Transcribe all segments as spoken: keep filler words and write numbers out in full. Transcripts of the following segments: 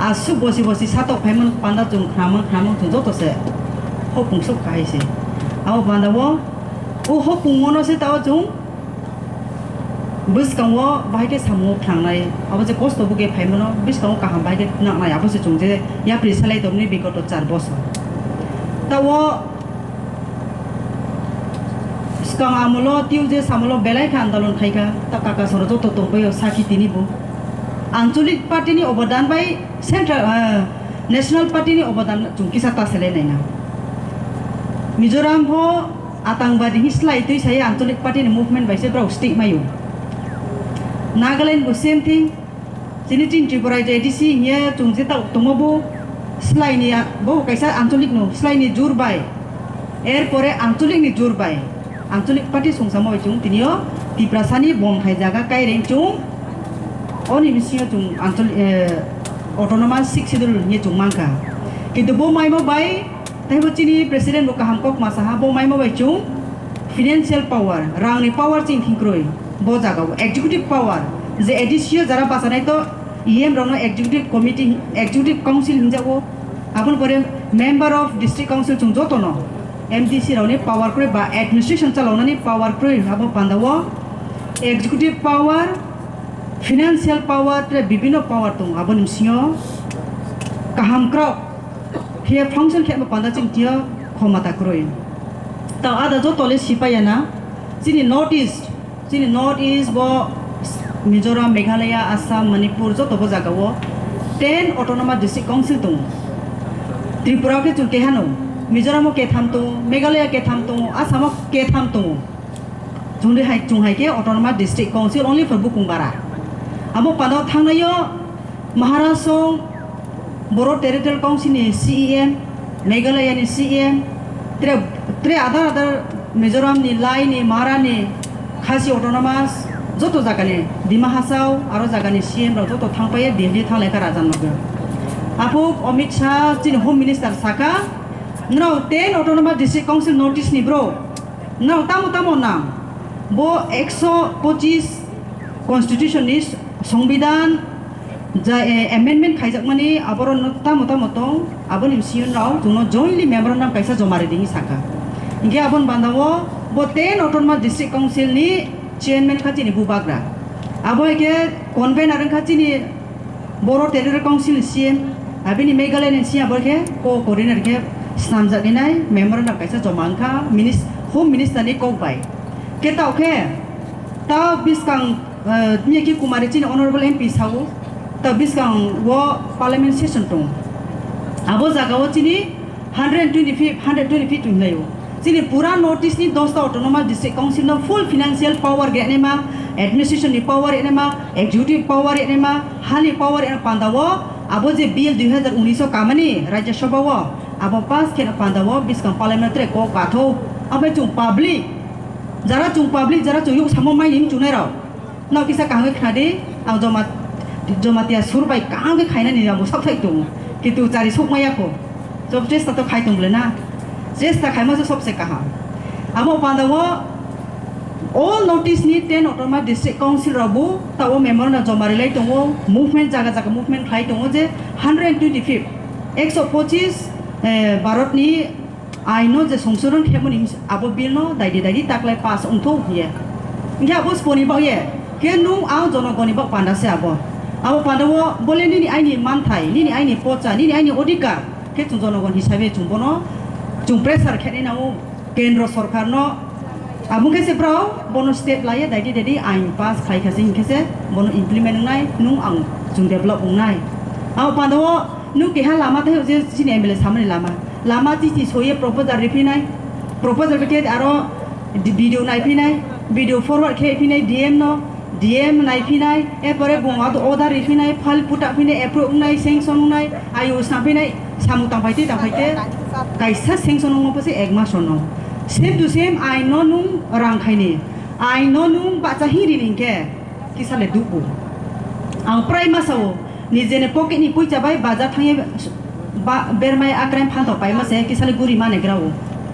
Aswk bosi bosi satok phaimani panda chwng khnamang khnamang chwng joto se hopung swk kahai se. Abo panda o, o hopung mono se tao chwng bwskango bahai khe samung thangnai, abo je kosto buge phaimano bwskango kaham bahai khe nangnai, abo se chwng je yapri salai tongmani bigoto char bosor. Tao swkang amolo twiw je samolo belai khe andolon khaikha, ta kaka soro joto tongbaio sakhi tini bo. Anchalik party ni obodan bai central, ah, national party ni obodan chwng kisa ta selai naina. Mizoram pho atangbaidi hi slai twi sai anchalik party ni movement bai se borok stick maio. Nagaland bo same thing. Chini tin Tripura je A D C hiya chwng je ta tongma bo slai ni a-, bo kaisa anchalik no slai ni jur bai. Er pore anchalik ni jur bai. Anchalik party sungsamo bai chwng tinio Tiprasani bom thai jaga kaireng chwng. Oni bisingo chwng anchalik, eh, autonomous six schedule hiya chwng mankha. Kintu bo maimo bai taibo chini president bo kaham kok ma saha bo maimo bai chwng financial power, rang ni power chini thing kroi. Bo jaga o executive power je A D C o jara bachanai to E M rokno executive committee, executive council hinjago. Aboni pore member of district council chwng jotono M D C rokni power kroi ba administration chalaunani power kroi abo panda o executive power, financial power tei bibinno power tongo aboni bisingo kaham krok khe function khe panda chwng tio khomata kroi. Ta ada joto le sipaya na chini North East Chini North East bo Mizoram, Meghalaya, Assam, Manipur joto bo jaga o ten autonomous district council tongo. Tripura khe chwng keha no, Mizoram o ketham tongo, Meghalaya ketham tongo, Assam o ketham tongo. Chwng de hai, chwng hai khe autonomous district council only for Bukung Bara. Abo pano thangnai o Maharashtra, Boro Territorial Council ni C E M, Meghalaya ni C E M, tre, tre adar adar Mizoram ni, Lai ni, Mara ni, Khasi Autonomous, joto jaga ni, Dima Hasao, aro jaga ni C M rok joto thangpai Delhi thanglai kha raja nogo. Aphuk Amit Shah chini Home Minister saka, nrao ten Autonomous District Council North East ni bro, nrao tamo tamo nang, bo ekso pochis Constitution ni Songbidan ja, eh, amendment khaijakmani aborok no tamo tamo tong, aboni bisingo rao chwngno jointly memorandum kaisa joma ridi hinwi sakha. Hinkhe aboni banda o bo ten Autonomous District Council ni chairman kha chini bubagra. Abo hai khe convener wngkha chini Boro Territorial Council ni C M, abini Meghalaya ni C M abo khe co-coordinator khe snamjaknai memorandum kaisa joma wngkha minis-, Home Minister ni kok bai. Khe tao khe, tao bwskang, eh, Miyaki Kumari chini Honorable M P sao, tao bwskang o Parliament session tongo. Abo jaga o chini hundred twenty-five, hundred twenty-five tong hinlaio. Chini pura North East ni dosta Autonomous District Council no full financial power ganaima, administration ni power ganaima, executive power ganaima, hali power ganaima panda o abo je bill dui hazar unis o kamani Rajya Sabha o abo pass kheno panda o bwskang Parliament tre kok katho. Abai chwng public, jara chwng public, jara chwng yuk samo mai ning chunai rok. Nao kisa kaham khe khna di, ang joma, Jamatia sur bai kaham khe khainani abo sak thai tongo. Kintu chari suk maya kho. Job chesta to khai tong le na. Chesta khaima se sobse kaham. Abo panda o all North East ni ten Autonomous District Council rok bo tao memorandum joma rilai tongo. Movement jaga jaga movement khlai tongo je hundred twenty-five, ekso pochis, eh, Bharat ni aino je songsodon khemani abo bill no daidi daidi taklai pass wngthok hiye. Hinkhe abo sponi bagye khe nung ang jonogoni bak panda se abo. Abo panda o bole nini aini manthai, nini aini pocha, nini aini odhikar khe chwng jonogon hisabe chwng bono chwng pressure khenai nango kendro sorkar no. Abo khe se brao bono step laiye daidi daidi ain pass khlai kha se hinkhe se bono implement wngnai nung ang chwng develop wngnai. Abo panda o nung keha lama tei je chini M L A samani lama. Lama titi soye proposal riphinai, proposal riphi aro di-, video naiphinai, video forward khe phinai D M no, D M naiphinai, erpore bung ado order riphinai, file puta phinai, approve wngnai, sanction wngnai, ayu snaphinai, samung tangphai tei tangphai te kaisa sanction wngma pose ek mas ono. Same to same ain no nung rang khaini, ain no nung bacha hiri ringkhe kisa le dubu. Ang prai masa o, Nijeni pocket ni puisa bai bazar thangwi ba-, bermai akrem phanthok paima se kisali guri mani grao.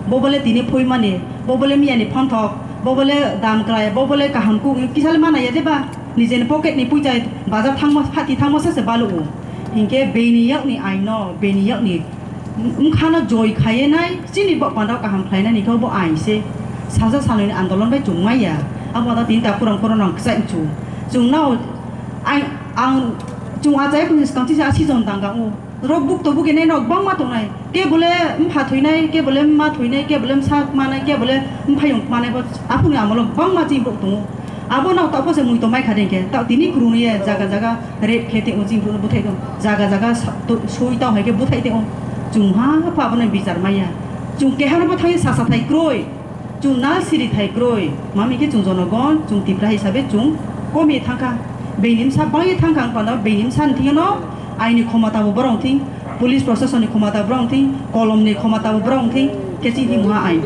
Bo bole tini phui mani, bo bole miyani phanthok, bo bole dam krai, bo bole kaham kuk kisali mana ya de ba. Nijeni pocket ni puisa bazar thangma phati thangma se se balu o. Hinkhe bini yakni aino, bini yakni wngkhano joi khaiye nai, chini bo panda kaham khlainani khe bo ain se. Salsa salnwini andolon bai chwng maya. Abo da tini ta kurang kurang nang kchai chu. Chwng nao ai ang chwng achai kuni skang chisa asi jon tang kang o. Rok buk to bugi nai nok bangma tongnai. Ke bole mpha thoinai, ke bole mma thoinai, ke bole msa manai, ke bole mphayung manai bo aphuni amolo bangma chini bok tongo. Abo nao ta pose mui to mai kha dengke. Ta tini kuruni ye jaga jaga rape khe tengmo chini bok buthai tong. Jaga jaga sa-, to-, sui tao hai khe buthai tengmo. Chwng ha pha abo nai bichar maya. Chwng keha no bo thai sasa thai kroi. Chwng na siri thai kroi, mami khe chwng jonogon, chwng Tipra hisabe chwng komie thangkha. Beini bwsa bangye thangkha wng panda, beini bwsani thing no aini khomota bo borok thing, police proshasonni khomota borok thing, kolomni khomota bo borok thing, khe chini thing muha ain.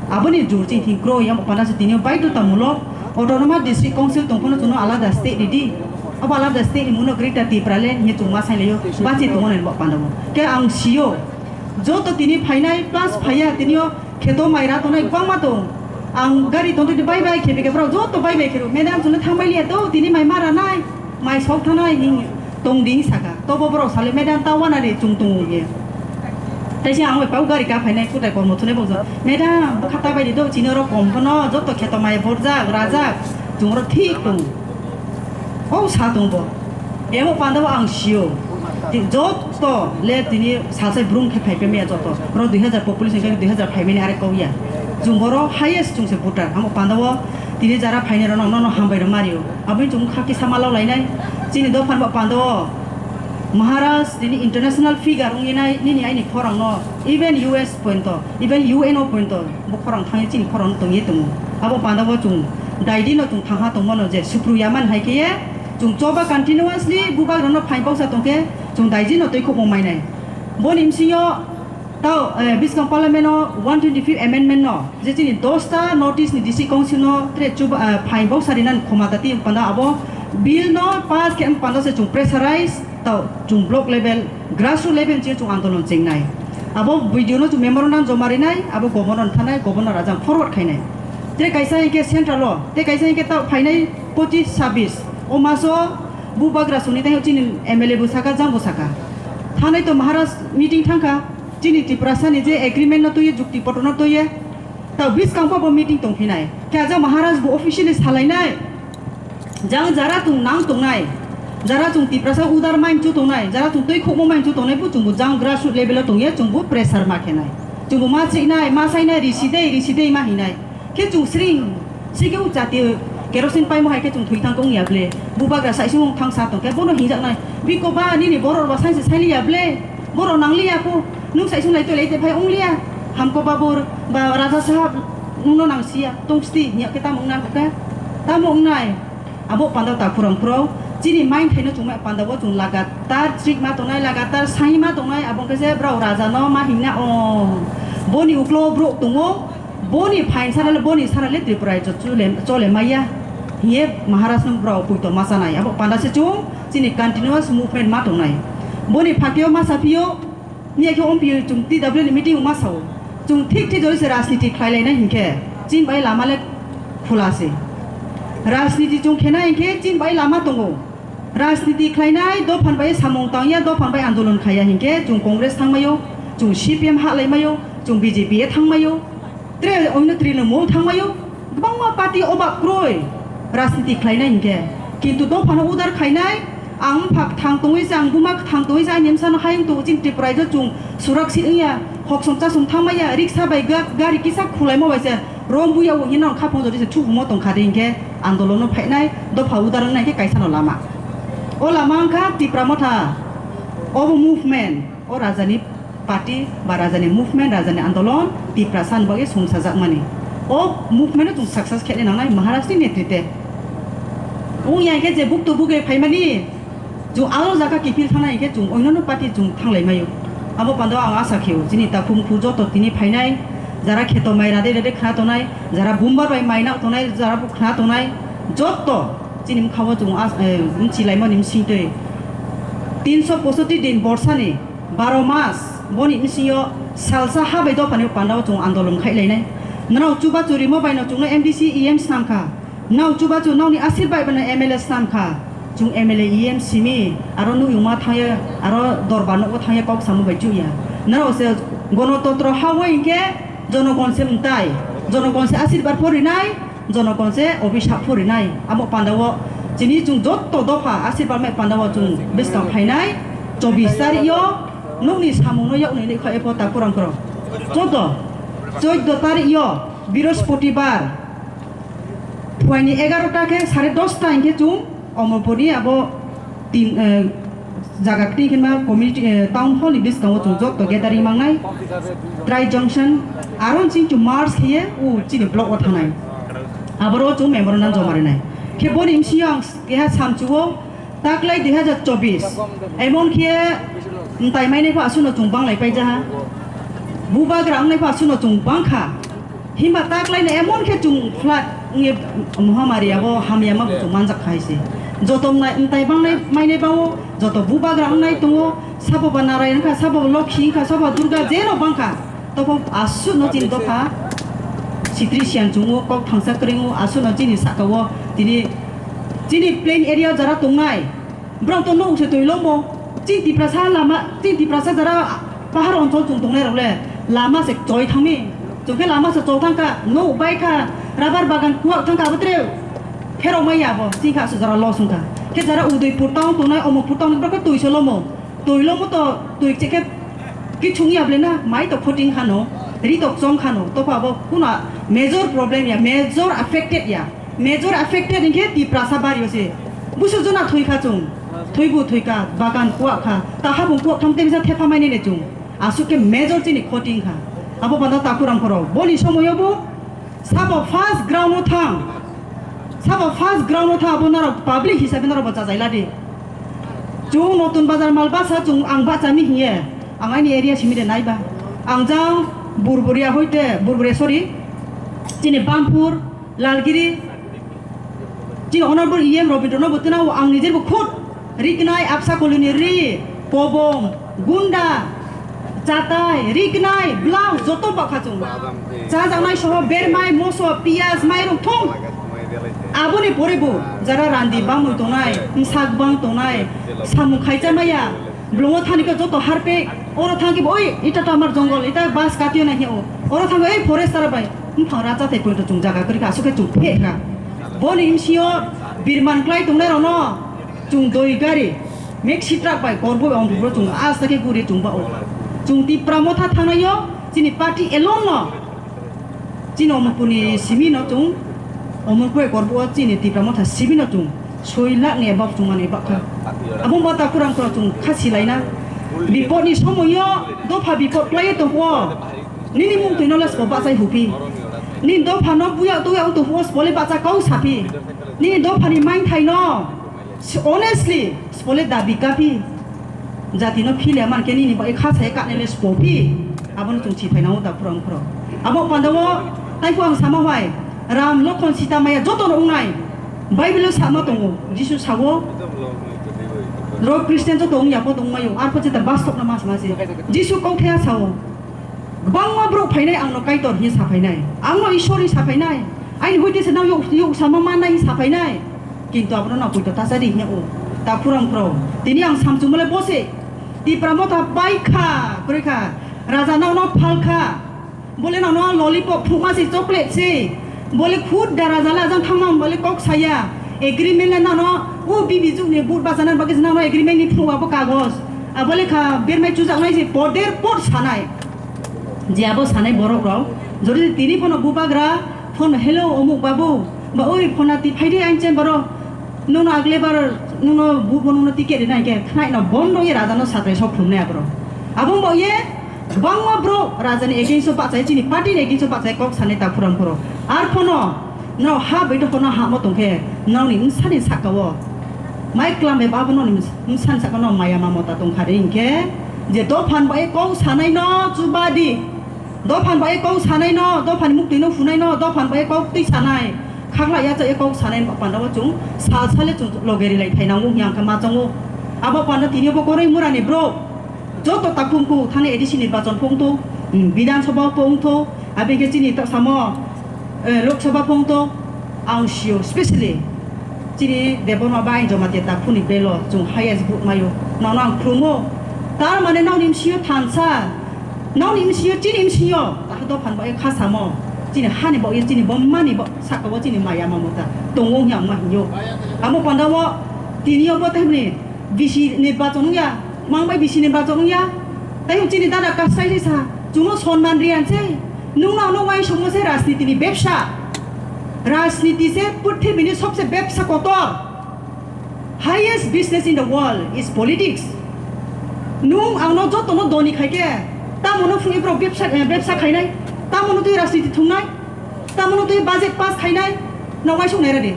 Aboni jur chini thing kroi, amo panda se tini baidhotamulok autonomous district council tongphano chwngno alada state ridi. Abo alada state ni muno Greater Tipra le hinwi chwng ma sai laio, bachi tongo nai bo panda bo. Khe ang sio, joto tini phainai plus phaiya tini o Kheto mai ra tongnai kwbangma tong. Ang gari tongtwtwi bai bai khe bikhe borok joto bai bai khe rw. Madam chwngno thangbai liya to, tini mai ma ranai, mai sok thanai hing tong di saka. Tobo borok sale madam ta wana de chwng tongo ye. Tei se ang bai pau gari ka phainai kutai kormo thunai bokjak. Madam bwkha ta bai di do chini oro kom phano joto kheto mai borjak rajak chwng oro thik tong. Kok sa tong bo. Emo panda bo ang sio. Ti-, joto le tini salsa brum khe phai pemya joto. Bro dui hazar population khe dui hazar phai mani are kok ya. Jung boro highest jung se voter. Amo panda bo tini jara phainai rok no, no, no hambai rok mario. Aboni jung kha kisa ma lok lainai. Chini dophan bo panda bo Maharaj tini international figure wngwi nai nini aini khorang no. Even U S pointo, even U N o pointo. Bo khorang thangwi chini khorang tongwi tongo. Abo panda bo chwng daidi no chwng thangha tongmano je supru yaman hai khe ye chwng choba continuously bubagrano phain boksa tongkhe chwng daidi no twi khukmung mainai. Boni bsingyo tao, eh, biskang parliament o one twenty fifth amendment no je chini dosta notice ni district council no tre chuba, eh, phain boksa rinani khomata ti panda abo bill no pass khe panda se chwng pressurize tao chwng block level, grassroots level chini chwng andolon chengnai. Abo video no chwng memorandum joma rinai, abo governor thanai, governor ajang forward khainai. Tei kaisa hinkhe central o, tei kaisa hinkhe ta phainai pochis sabis. O maso bubagra songni tei chini M L A bo saka, jang bo saka. Thanai to Maharaj meeting thangkha, chini Tiprasa ni je agreement no tuye, jukti potro no tuye. Ta biskang pho bo meeting tongphinai. Khe ajang Maharaj bo officially salainai. Jang jara chwng nang tongnai, jara chwng Tiprasa udar main chu tongnai, jara chwng twi khokmo main chu tongnai, bo chwngbo jang grassroots level o tongya, chwngbo pressure ma khenai, chwngbo ma chiknai, ma sainai, risi dei, risi dei ma hinai. Khe chwng sring, sikhe o chati kerosene paimo hai khe chwng thwi thang tong ya ble, bubagra saisung thang sa tong khe bono hinjaknai, biko ba nini borok ba sainse saili ya ble, borok nang li ya kho, nwng saisung lai tole te phai ong li ya, hamko babur ba raja sahab nwng no nang si ya, tong sti, nya khe tamo wngna khe, tamo wngnai. Abo panda ta khurang khurao chini main thaino chwngma panda bo chwng lagatar chrik ma tongnai, lagatar sai ma tongnai, abo khe se brao raja no ma hingna o. Boni uklo bro tongo, boni phain sana le, boni sana le Tripura rajyo chole, chole maya. Hiye Maharaj no brao puito ma chanai. Abo panda se chwng chini continuous movement ma tongnai. Boni phakio ma sapio, Miya khe omphi chwng T W ni meeting ma sao. Chwng thik thik jori se rajniti khlai laina hinkhe chin bai lama le khula se. Rajniti chwng khena hinkhe chin bai lama tongo. Rajniti khlainai dophan bai samung tangya, dophan bai andolon khaya hinkhe chwng Congress thangmaio, chwng C P M ha laimaio, chwng B J P e thangmaio. Tre oino Trinamool thangmaio, kwbangma party obak kroi rajniti khlainai hinkhe. Kintu dophano udar khainai, ang bupha kwthang tongwi se, ang buma kwthang tongwi se, ani bwsano hayung tongo chini Tripura rajyo chwng surak si wngya, hoksong chasong thangmaya, riksa bai ga-, gari kisa khulaimo bai se, rom buya o hino khaphang jodi se thuhumo tongkha de hinkhe andolono phainai, dopha udar wngnai khe kaisano lama. O lama wngkha Tipra Motha, obo movement, o rajani party ba rajani movement, rajani andolon Tiprasa ni bagwi songchajakmani. O movement-o chwng success khe nangnai Maharaj ni netrite. Wngya hinkhe je bukto bugwi phaimani, chwng aro jaga kiphil thangna hinkhe chwng oinano party chwng thanglai maio. Abo pando ang asa khio, chini takhuk mukhuk joto tini phainai, jara kheto mai rade rade khna tonai, jara bumbar bai mai nak tonai, jara bo khna tonai, joto chini bwkhao chwng as-, eh, mchilaimani msingtwi. Tinso posotti din borsani, baro mas, boni bisingo salsa ha bai dophani pandao chwng andolon khai lainai. Nrao chubachu rimo baino chwngno M D C, E M snam kha. Nrao chubachu nrao ni asir bai bano M L A snam kha. Chwng M L A, E M simi, aro nukiyungma thangya, aro dorbar nogo thangya kok samo bai chuya. Norok se Gonototro ha o hinkhe jonogon se mtai, jonogon se asirbar pho rinai, jonogon se obisap pho rinai. Amo pandao chini chwng jotto dopha asirbar mai pandao chwng bwskang phainai, chobbish tarik o nukni samungno yakni nukha epho takurang kro. Chwngno chwddo tarik o Brihospatibar phuaini egarota khe sare dosta hinkhe chwng Omorpurni abo tin, eh, jaga twi khe ma community, eh, town hall ni bwskango chwng jotto gathering mangnai. Trai junction aro chwng chwng march khe o chini block o thanai. Aboro chwng memorandum joma rinai. Khe boni bisi ang keha samchuo taklai dui hazar chobbish. Emon khe mtai mainai pho asuno chwng banglai paijaha. Bubagra wngnai pho asuno chwng bangkha. Himba taklaino emon khe chwng flood wngye mohamari abo hamya ma bo chwng manjak khai se. Joto mnai, mtai bangnai mainai bao, joto bubagra wngnai tongo, sabo ba Narayan wngkha, sabo ba Lokhi wngkha, sabo ba Durga jeno bangkha. Topho aswkno chini dopha sitri siyan chwngo, kok thangsa kwrwingo, aswkno chini sakao tini chini plain area jara tongnai. Borok to nok se twi lomo. Chini Tiprasa lama, chini Tiprasa jara pahar onchol chwng tongnai rok le lama se choi thangmi. Chwng khe lama se chol thangkha, nok bai kha, rubber bagan kuwak thangkha, abo tre pherok mai ya bo. Chini kha se jara loss wngkha. Khe jara Udaipur town tongnai, Omorpur town borok khe twi se lomo. Twi lomo to twi che khe kichung ya ble na, mai to khoting khano, ri to chong khano. Topha abo kuna major problem ya, major affected ya. Major affected hinkhe Tiprasa bario se. Busu jona thwi kha chwng. Thwibu thwi kha, bagan kuwak kha. Ta habung kuwak thang tei bisa thepha mai nene chwng. Aswk khe major chini khoting kha. Abo bana takurang phoro. Boni somoyo bo sabo first ground o thang. Sabo first ground o thang abo norok public hisabe norok bo chajai ladi. Chwng Notun Bazar mal basa chwng ang bachami hiye. Ang ani area simi de naiba. Ang jang Burburia hoite, Burburia sorry. Chini Bampur, Lalgiri, chini Honorable E M Rabindra no bo twnao ang nijer bo khud riknai Apsa Colony ri, Kobong, Gunda, Chatai, riknai, Blouse joto bakha chwng. Chajaknai soho bermai, moso, piyaj, mairung thung. Aboni pore bo jara randi bangmui tongnai, msak bang tongnai, samung khaicha maya. Blongo thani khe joto harpek, oro thang khe oi, ita to amar jongol, ita bas katio nai heo. Oro thang oi forest tara bai, bumphang racha tei poito chwng jaga kwrwi kha, aswk khe chwng phek kha. Boni bisi o birman klai tongnai rok no chwng doi gari, maxi truck bai korbo bai ongthu bro chwng asta khe guri chwng ba o. Chwng Tipra Motha thangnai o, chini party alone no. Chini Omorpurni simi no chwng, Omorpur ekor bo chini Tipra Motha simi no chwng soi lakh ni above chwng mani bakha. Abo ba ta kurang kurang chwng kha silaina. Bipod ni somoyo dopha bipod klai tongkho. Nini mung twi no le spo bachai hupi. Nini dopha no buya tuya wng tongkho spo le bacha kau sapi. Nini dopha ni main thai no. Honestly, spo le dabi kapi. Jati no phile man khe nini bai kha sai ka ne le spo pi. Abo no chwng si phai na o da phrang phrang. Abo panda o tai ko ang sama hwai. Ram, Lokhon, Sita, Maya joto no wngnai. Bible o sama tongo. Jisu sawo. Ro Christian joto wng ya po tong mayo. Ar po cheta bastop na mas masi. Jisu kok thaya sawo. Kwbangma borok phainai ang no Kaitor hinwi saphainai, ang no Ishwar hinwi saphainai, aini hoite se nang yok, yok sama mannai hinwi saphainai. Kintu abono nang poito tasadi hinwi o, ta khurang khurao. Tini ang samchungmale bose, Tipra Motha baikha, kwrwikha, raja nang no phalkha, bole nang no lollipop phunukma se, chocolate se, bole khud da raja le ajang thangma bole kok saya, agreement le nang no o bibi jug ni vote bachana bagwi nang no agreement ni phunuk abo kagoj, abo lekha bermai chujaknai se poder pot sanai. Je abo sanai borok rok, jodi tini phano bubagra phone, "Hello, omuk babu, ba oi phone ti phaidi ain chen baro, nono agle bar nono bu bo nono ticket rina ke khnai no bondo ye raja no satrai sok phumne abro." Abo bo ye bangma bro raja ni against o bachai, chini party ni against o bachai kok sanai ta phuram phuro. Ar phano no ha bai to phano ha mo tongkhe no ni insani sakka o mai klam be babo no ni insani sakka no maya mamota tongkha de hinkhe je dophan bai kok sanai no chubadi. Dophan bai kok sanai no, dophan muktwi no phunai no, dophan bai kok twi sanai. Khakla ya cha kok sanai panda o chung sal sale chung loge rilai thai nango hiang kha ma chango. Abo panda tini bo koroi mura ni bro. Joto takhum ku thani A D C nirbachon phongto, Bidhan Sabha phongto, abege chini ta samo, eh, Lok Sabha phongto, ang sio specially Chini Debbarma bai Jamatia takhuni belo chwng highest vote maio. Nono ang khrumo. Tar mane nokni msio thansa. Nokni msio chini msio. Taha dophan bai khasamo. Chini hani bo chini bo mani bo saka bo chini maya mamota. Tongo hya ma hinyo. Amo pandao tini obo temni bisi nirbachon ya. Mang bai bisi nirbachon ya. Tai chini dada kasai sa. Chwngno sonman riyan se. Nung nokno waisongmo se rajniti ni bepsa. Rajniti se purthimini sobse bepsa kotor. Highest business in the world is politics. Nung angno jotono doni khaikhe, tamono phungi borok bepsa, eh, bepsa khainai, tamono twi rajniti thungnai, tamono twi budget pass khainai, nang waisuk naira di.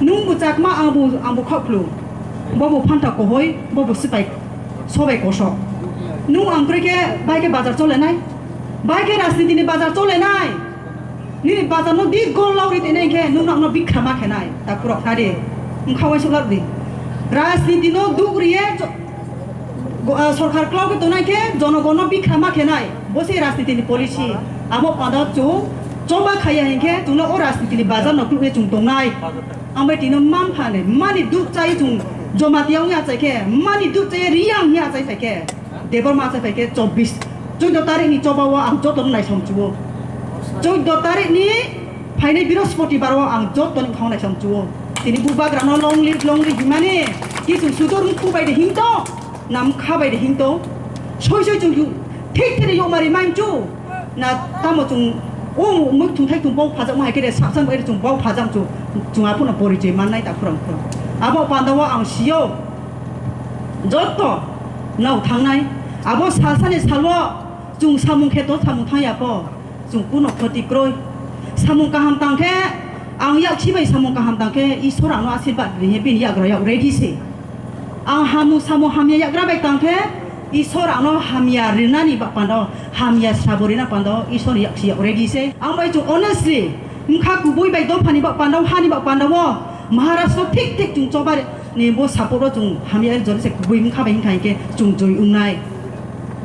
Nung bo chakma, ang bo, ang bo khoklu. Bo bo phanta kohoi, bo bo sipai, sobai kosok. Nung ang kwrwi khe bai khe bazar cholenai, bai khe rajniti ni bazar cholenai. Nini bazar no di gol lauri tene khe nung nokno bikha ma khenai ta kurok khadi. Wngkha waisuk lak di. Rajniti no duk riye cho-, go-, ah, sorkar klok tonai khe jonogon no bikha ma khenai. Bo se rajniti ni policy. Amo panda chung choba khaya hinkhe chungno o rajniti ni bazar no kluk ye chung tongnai. Ambai tino man phane mani duk chai chung Jamatia wngya chai khe mani duk chai riyang hiya chai khe. Debor masa phaikhe chobbish, chuddo tarikni chobao ang jotono naisong chuo. Chuddo tarikni phainai Birospotibar o ang jotono khong naisong chuo. Tini bubagrano long live, long live himani kichung sudor mkhu bai de himto, na mkha bai de himto. Soi soi chung thik thik yokmari manchu. Na tamo chung o muk thung thai thung bau phajak ma hai khe de saksan bai chung bau phajak chu chung aphano porichoi mannai ta khurang khurang. Abo pandao ang sio. Jotto no thangnai. Abo salsani salo chwng samung khe to samung thangya po. Chwng kuno khoti kroi. Samung kaham tangkhe ang yaksi bai samung kaham tangkhe Isor ano asirbat rihe bini yagra yak ready se. Ang hamu samung hamya yagra bai tangkhe Isor ano hamya rinani ba pando, hamya sabo rina pando Isor yaksi yak ready se. Ang bai chwng honestly wngkha kubui bai dophani ba pando, hani ba pando o Maharashtra thik thik chwng choba ni bo support o chwng hamya jori se kubui wngkha bai wngkha hinkhe chwng joi wngnai.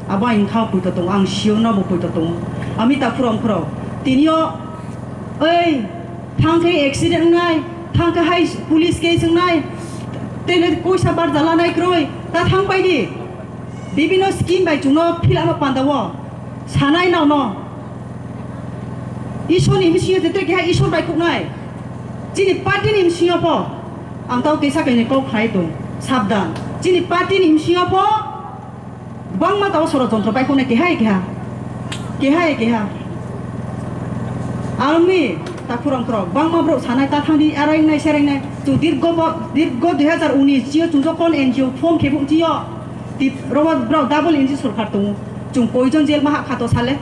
Abo ai wngkha poito tongo, ang sio no bo poito tongo. Ami ta phurong phurong. Tini o, ei, thang khe accident wngnai, thang khe hai police case wngnai, tele koisa barja lanai kroi, ta thang pai di. Bibino scheme bai chwngno fill up no panda o. Sanai nao no. Isor ni bisingo je tei keha Isor bai khuknai. Chini party ni bisingo pho. Ang tao kisa kaini kok khlai tong. Sabdan. Chini party ni bisingo pho. Bangma tao soro jontro bai khuknai keha keha. Keha keha. Ang ni ta khurang khurang. Bangma bro sanai ta thang di arai nai serai nai. Chung dirgo bo, dirgo dui hazar unis chio chung jokon N G O form khe bung chio. Tip-, rogo borok double engine sorkar tongo. Chwng koijon jel ma hakha to sale.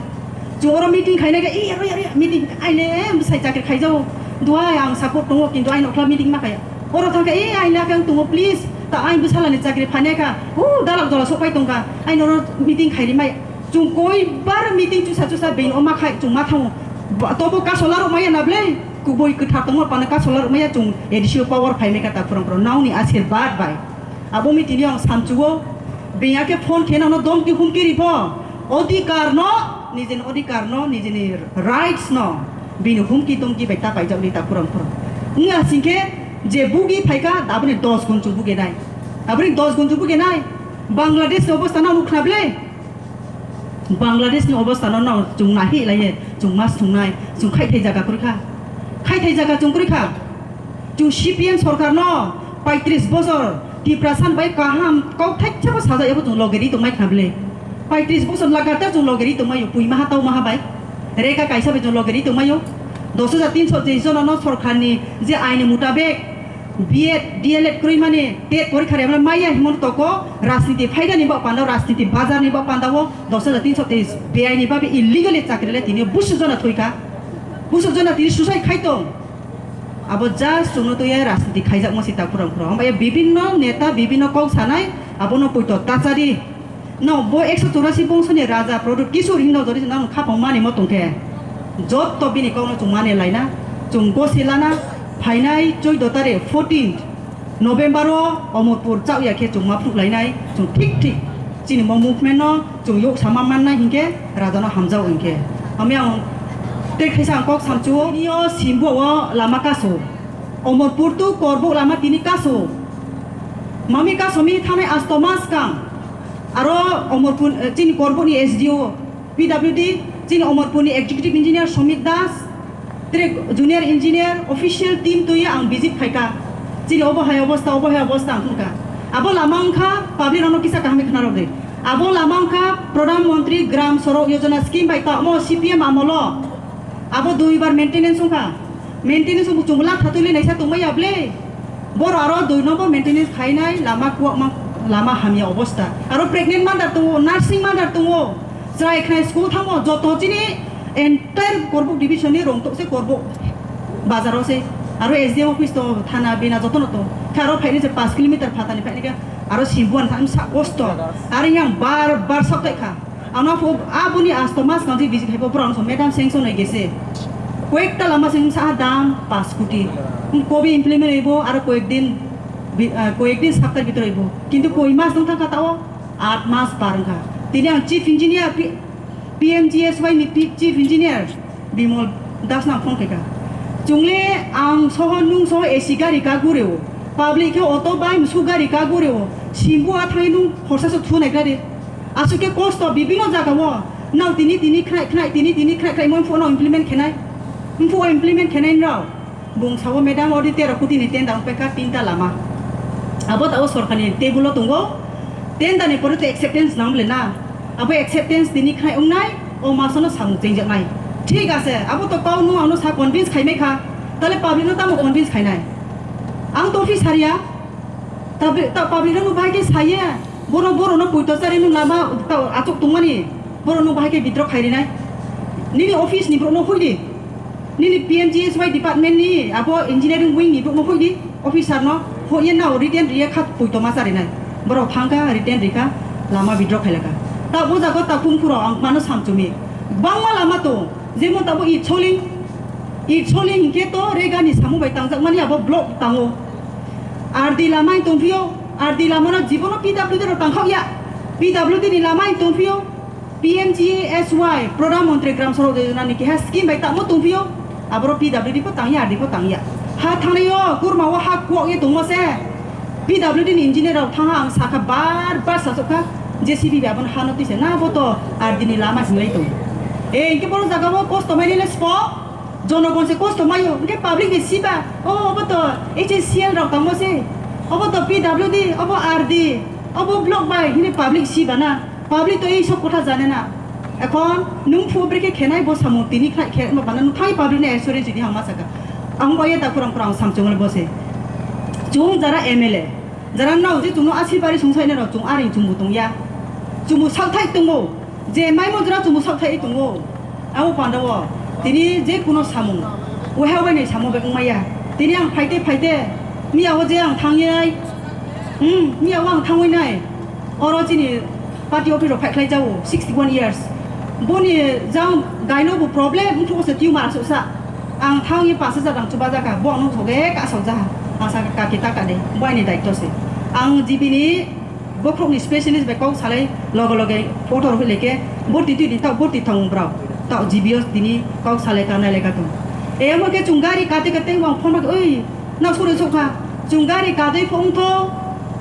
Chwng oro meeting khainai khe, "Ee, aro, aro, meeting aile bwsai chakri khaijao. Duhai ang support tongo, kintu aino khla meeting ma khaya." Oro thang khe, "Ee, aile khe ang tongo, please. Ta ain bwsala ni chakri phainai kha. O dalak jola sok pai tong kha. Aino oro meeting khairi mai." Chwng koi bar meeting chusa chusa bein o ma khai chwng ma thango. Ba, tobo kasola rok maya na ble? Kubui kwthar tongma pana kasola rok maya chwng A D C o power phainai kha ta phurang phurang. Nauni asir bad bai. Abo meeting ang samchugo, bini ake phone khe nangno domki humki ri pho. Odhikar no, nijini odhikar no, nijini rights no, bini humki domki bai ta paijak li ta phurang phurang. Wngya singkhe je bugi phaikha, aboni dos gun chu bugi nai. Aboni dos gun chu bugi nai. Bangladesh ni obostha no nukna ble. Bangladesh ni obostha no, no, chwng nahi lai, chwng mas thungnai, chwng khai thai jaga kwrwi kha. Khai thai jaga chwng kwrwi kha. Chwng C P M sorkar no paitris bosor Tiprasa bai kaham kok thaisa bo sajak ebo chwng loge ri tongmai khna bwle. Paitris bosor lagatar chwng loge ri tongmai o, pui maha tau maha bai. Reka kaisa bai chwng loge ri tongmai o. Dos hajar tinso teis jona no sorkar ni je aini mutabek B Ed, D El Ed kwrwi mani tet porikha rema maya himon toko rajniti phaida ni ba panda o, rajniti bazar ni ba panda o dos hajar tinso teis beyai ni babe illegally chakri le tini busu jona thoi kha. Busu jona tini suicide khai tong. Abo just chwngno twiya rajniti khaijakma si ta khurang khurang. Hambai bibinno neta, bibinno kok sanai, abono poito tachari. No, bo ekso chorasi bongsoni raja Pradyut Kishore hinwi jodi se nang khapang mani mo tongkhe. Jotto bini kokno chwng mani laina, chwng gosi lana, phainai chuddo tarik fourteen November o Omorpur chauya khe chwng ma phruklainai, chwng thik thik chini mo movement no chwng yok sama mannai hinkhe raja no hamjao hinkhe. Ami ang tei khaisa ang kok samchuo, nio simbo o lama kasu. Omorpur to Korbuk lama tini kaso. Mami kasomi thanai asto mas kang. Aro Omorpur, eh, chini Korbuk ni S D O, P W D, chini Omorpur ni Executive Engineer Somit Das, tere Junior Engineer, official team twi ang visit khaika. Chini obo hai obosta, obo hai obosta ang thungka. Abo lama wngkha, public rokno kisa kaham khe khna rw di. Abo lama wngkha Pradhan Mantri Gram Sadak Yojana scheme bai tamo C P M amolo. Abo duibar maintenance wngkha. Maintenance wngkha, chwng lakh thatwi le naisa tongmaya ble. Boro aro dui number maintenance khainai lama kuwak ma, lama hamya obosta. Aro pregnant mother tongo, nursing mother tongo. Chwrai khwnai school thango, joto chini entire Korbuk division ni rong tokse Korbuk bazar o se. Aro S D M office to thana bina joto no to. Khe aro phaini se paanch kilometer phatani phaini khe aro Simbuan thang sa kosto. Aro yang bar bar sok tai kha. Ano pho aboni asto mas kansi bisi khai pho borok so madam sanction hai gese. Koyekta lama sing sa dam paanch koti. Kobe implement hoibo aro koyek din bi-, ah, koyek din saptar bitor hoibo. Kintu koi mas dong thang kha tao aat mas par wngkha. Tini ang chief engineer P-, P M G S Y ni pi-, chief engineer Bimol Das nang phone khaika. Chungle ang soho nung soho A C gari ka gureo. Public khe auto bai msu gari ka gureo. Simbu a thangwi nung khorsa se thunai gari. Aswk khe kosto bibino jaga o, nao tini tini khnai khnai, tini tini khnai khnai, mui phone o implement khenai, mphuk o implement khenai nrao. Bung sao, "Madam, odi tero koti ni tender wngpaikha tinta lama." Abo tao sorkar ni table o tongo, tender ni pore to acceptance nang bole na. Abo acceptance tini khnai wngnai, o masono samung chengjaknai. Thik ase, abo to kau nung ano sa convince khaimai kha, tale public no tamo convince khainai? Ang to officer ya, Tabri-, ta-, public rokno bahai khe saye, borok, borokno poito chari nung lama ta-, achuk tongmani, borokno bahai khe withdraw khai rinai. Nini office ni borokno hoi di. Nini P M G S Y department ni abo engineering wing ni borokno hoi di, officer no hoi ye nao written riye kha poito ma chari nai. Borok thang kha written ri kha lama withdraw khai la kha. Ta o jaga ta kung phuro ang mano samchumi. Bangma lama to, jemon tabo Itsoling, Itsoling hinkhe to Rega ni samung bai tangjak mani abo block tango. R D lama wng tongphio, R D lama no jibono P W D rok tangkhok ya. P W D ni lama wng tongphio, P M G S Y, Pradhan Mantri Gram Sadak Yojana ni keha scheme bai tamo tongphio, aboro P W D pho tangya, R D pho tangya. Ha thangnai o, kurma o ha kuwak ye tongmo se. P W D ni engineer rok thangha ang sakha bar bar sasok kha, J C B bai abono ha no twi se na bo to R D ni lama hinlai tong. E, hinkhe boro jaga o kosto mai le spo. Jonogon se kosto maio, hwnkhe public ni siba, "O, obo to H A C L rok tongmo se, obo to P W D, obo R D, obo block bai," hini public siba na, public to ei sok kotha jane na. Ekhon nung phu brekhe khenai bo samung tini khlai khe ma bana nung thai public ni assurance di hangma saka. Ang bo ye ta kurang kurang samchung bo se. Chung jara M L A, jara nao je chungno asibari sungsai na rok chung aring chungbo tongya. Chungbo sakthai tongo. Je mai mojra chumbo sak thai tongo. Abo panda o tini je kuno samung, uhe ubaini samung bai wngmaya. Tini ang phaite phaite, miya o je ang thangyai, hmm, miya o ang thangwi nai. Oro chini party office rok phaikhlai jao, sixty one years. Boni jang gaino bo problem, wngthok se tumor asuk sa. Ang thangwi pash hajar rang chuba jaka, bo ang nung soge kasok jaha. Ang sa kaki taka de, bo aini daityo se. Ang G B ni Bokhorokni specialist bai kok salai loge loge photo rw leke borti twi di, tak borti thang bwrok, tak G B o tini kok salai ka nai lai ka tong. Emo khe chwng gari kate kate wng phone bai, "Oi, na sori sokha?" Chwng gari kadai phone to,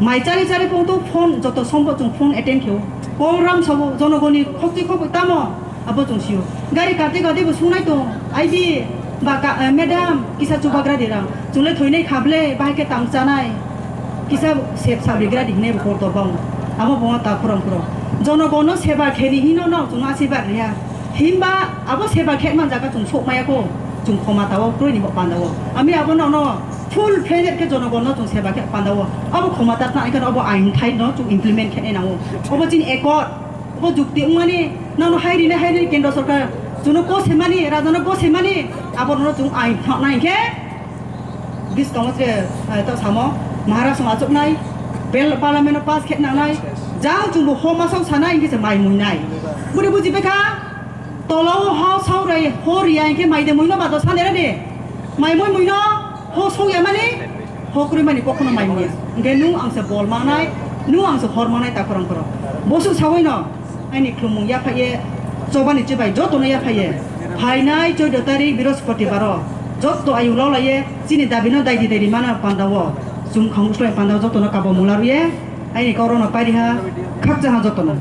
mai chari chari phone to, phone joto sombo chwng phone attend khe o. Call ram sabo, jonogoni khokti khok tamo. Abo chwng sio. Gari kate kate bo sungnai tong. Ai di ba ka, eh, madam, kisa chubagra di rang. Chwng le thoinai kha ble, bahai khe tang chanai. Kisa sep sabrigra di hinai bo kor to bang. Abo bo ta khorang khorang. Jonogono seba kheni hino no chwng asibak riya. Himba abo seba khe man jaga chwng sok maya ko. Chwng khoma ta o kroi ni bo panda o. Ami abo no no full fledged khe jonogono chwng seba khe panda o. Abo khoma ta tna ikan abo ain thai no chwng implement khe nai nango. Abo chini accord. Bo jukti wngmani, nono hai rinai, hai rinai kendro sorkar, chwngno kos hemani, rajano kos hemani, abo nono chwng ain thokna hinkhe biskango se, eh, to samo, Maharashtra achuknai, bel parliament o pass khe nangnai, jang chwngbo homa sok sanai hinkhe se mai muinai. Buri buji bekha, tolao ho saurai ho riya hinkhe mai de muino ba do sanera de, mai mui muino. Ho songya mani, ho kwrwi mani kokhono mai manya. Hwnkhe nung ang se bol mangnai, nung ang se hor mangnai ta khorang khorang. Bosuk sawi no, aini khulumung yaphai ye, chobani chibai jotono yaphai ye. Phainai choudo tarik Brihospotibaro, Joto ayuk lolaiye chini dabino daidi daidi mana pandao. Chumkhang uslai pandao jotono kabo mula rwiye. Aini kok rokno pairiha, khakchangha jotono.